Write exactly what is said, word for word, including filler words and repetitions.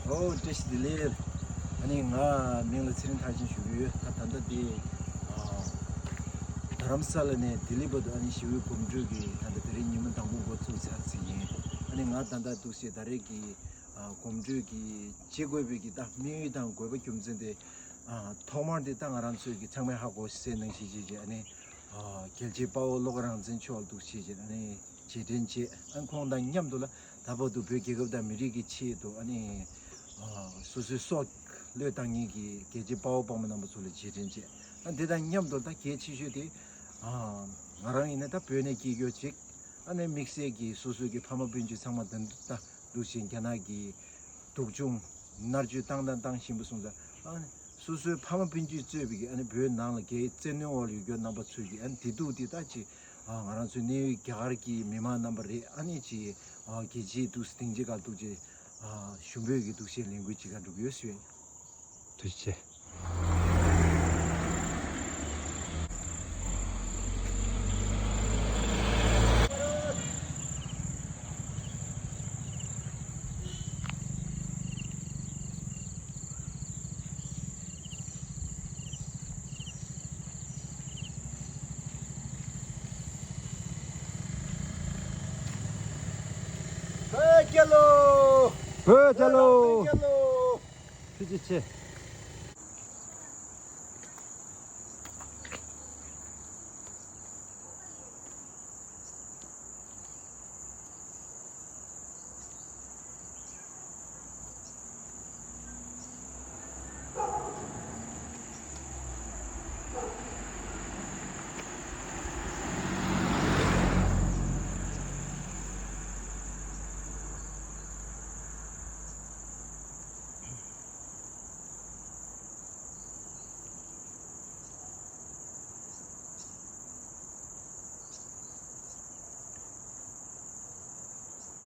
ཨོ་བཀྲ་ཤིས་བདེ་ལེགས། ཨ་ནི་ང་མིང་ལ་ཚེ་རིང་མཐར་ཕྱིན་ཞུ་གི་ཡོད། ད་ད་ལྟ་དེ་ཨ་རྡ་རམ་ས་ལ་ནས་ལྡི་ལི་བར་དུ་ཨ་ནི་ཞི་བའི་གོམ་བགྲོད་ཀྱི་ད་ལྟ་དེ་རིང་ཉིན་མོ་དང་པོ་འགོ་བཙུགས་ཚར་ཟིན་ཡིན། ཨ་ནི་ང་ད་ལྟ་འདུག་སེ་ད་རེས་ཀྱི་ཨ་གོམ་བགྲོད་ཀྱི་བྱེད་དགོས་པའི་གི་ད་དམིགས་ཡུལ་དང་དགོས་པ་རྒྱུ་མཚན་དེ། ཨ་ཐོག་མར་དེ་ད་ང་རང་ཚོའི་གི་ཚང་མས་ཧ་གོ་གསལ་ནང་བཞིན་བྱས་བྱས་ཨ་ནི་ཨ་རྒྱལ་གཅེས་དཔའ་བོ་བློ་དགའ་རང་བཙན་མཆོག་འདུག་བྱས་བྱས་ཨ་ནི་རྗེས་དྲན་བྱས། ཨ་ཁོང་དང་མཉམ་དུ་ལ་ད་བར་དུ་བོད་རྒྱལ་ཁབ་དང་མི་རིགས་ཀྱི་ཆེད་དུ་ཨ་ནི་ཨ་སོ་སོའི་སྲོག་བློས་བཏང་མཁན་གྱི་རྒྱལ་གཅེས་དཔའ་བོ་དཔའ་མོ་རྣམ་པ་ཚོ་ལ་རྗེས་དྲན་བྱས། ཨ་དེ་དང་མཉམ་དུ་ད་གལ་ཆེ་ཤོས་དེ་ཨ་ང་རང་ཡིན་ན་ད་བོད་ནས་སྐྱེས་ཡོད་ཅིག་ཨ་ནི་དམིགས་བསལ་གྱི་སོ་སོའི་གི་ཕ་མ་སྤུན་མཆེད་ཚང་མ་ད་ད་འདུག་བཞིན་རྒྱ་ནག་གི་སྡུག་སྦྱོང་མནར་གཅོད་བཏང་དང་བཏང་བཞིན་པ་སོང་ཙང་། ཨ་ནི་སོ་སོའི་ཕ་མ་སྤུན་མཆེད་གཙོས་པའི་གི་ཨ་ནི་བོད་ནང་ལ་རྒྱའི་བཙན་གནོན་འོག་ལ་ཡོད་མཁན་རྣམ་པ་ཚོས་གི་ཨ་ནི་བདེ་སྡུག་འདི་ད་ཅི་ཨ་ང་རང་ཚོའི་གནས་ཡུལ་རྒྱ་གར་གྱི་མི་མང་རྣམ་པ་རེད། ཨ་ནི་ཅི་ཨ་རྒྱལ་སྤྱིའི་འདུག་སེ་སྡིངས་ཆ་སྒང་འདུག་ཅེས་ཨ་ཞུ་འབོད་ཀྱི་འདུག་སེ་ལས་འགུལ་ཅིག་སྒང་འགྲོ་གི་ཡོད་ཟེར། ཐུགས་རྗེ་ཆེ། བོད་རྒྱལ་ལོ། བོད་རྒྱལ་ལོ། བོད་རྒྱལ་ལོ། ཐུགས་རྗེ་ཆེ།